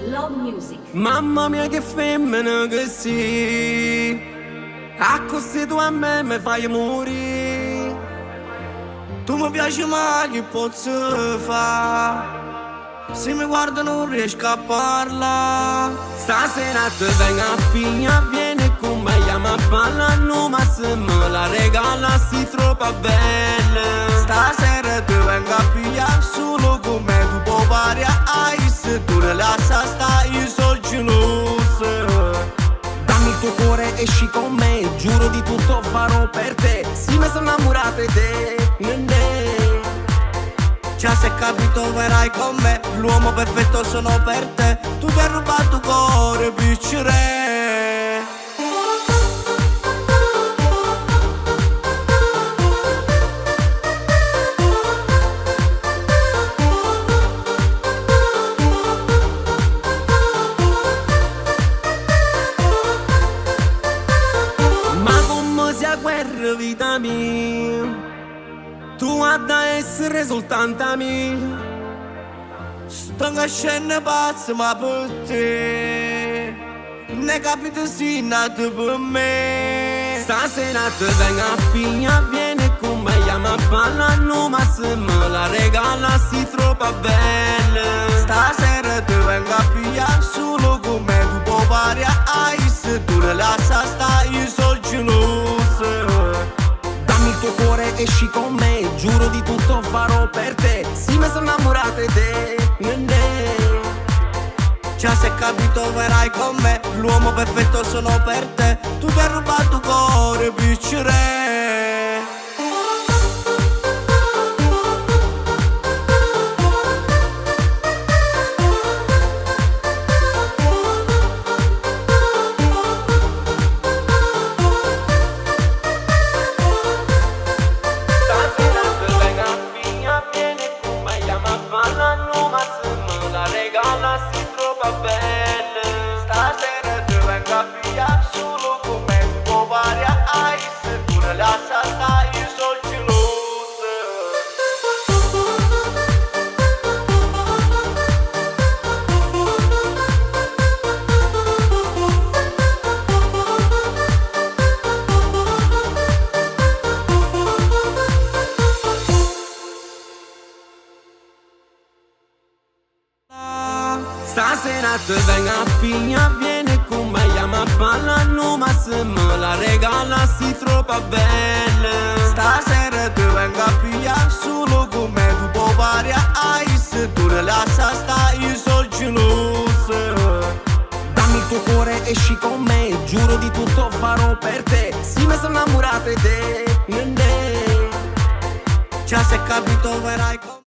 Love Music. Mamma mia che femmina che sei. Accussì tu a me mi fai morire. Tu mi piaci ma che posso fare? Se mi guarda non riesco a parlare. Stasera te vengo a piglia, vieni con me, chiama a balla, no, ma se me la regala si troppo bella. Stasera ti vengo a pigliare solo con me tu puoi fare se tu ne lascia sta io sono geloso. Dammi il tuo cuore, esci con me, giuro di tutto farò per te. Sì, ma sono innamorata di te, ne. Già se capito verrai con me, l'uomo perfetto sono per te. Tu ti hai rubato il cuore, piccere. Ma come sia guerra vita mia, tu hai da essere soltanto a mia. Sto scena pazza ma per te. Ne capito sì, nato per me. Stasera te vengo a piglia, vieni con me, chiama a balla, no, ma se me la regala si troppo bella. Stasera ti vengo a pigliare solo con me tu puoi fare se tu ne lascia sta io sono geloso. Dammi il tuo cuore, esci con me, giuro di tutto farò per te. Sì, ma sono innamorata di te, ne. Già se capito verrai con me, l'uomo perfetto sono per te. Tu ti hai rubato il cuore, piccere. Stasera te vengo a piglia, vieni con me, chiama a balla, no, ma se me la regala si troppo bella. Stasera ti vengo a pigliare solo con me tu puoi fare se tu ne lascia sta io sono geloso. Stasera te vengo a piglia, vieni con me, chiama a balla, no, ma se me la regala si troppo bella. Stasera ti vengo a pigliare solo con me tu puoi fare se tu ne lascia sta io sono geloso. Dammi il tuo cuore, esci con me, giuro di tutto farò per te. Sì, ma sono innamorata di te, ne. Già se capito verrai con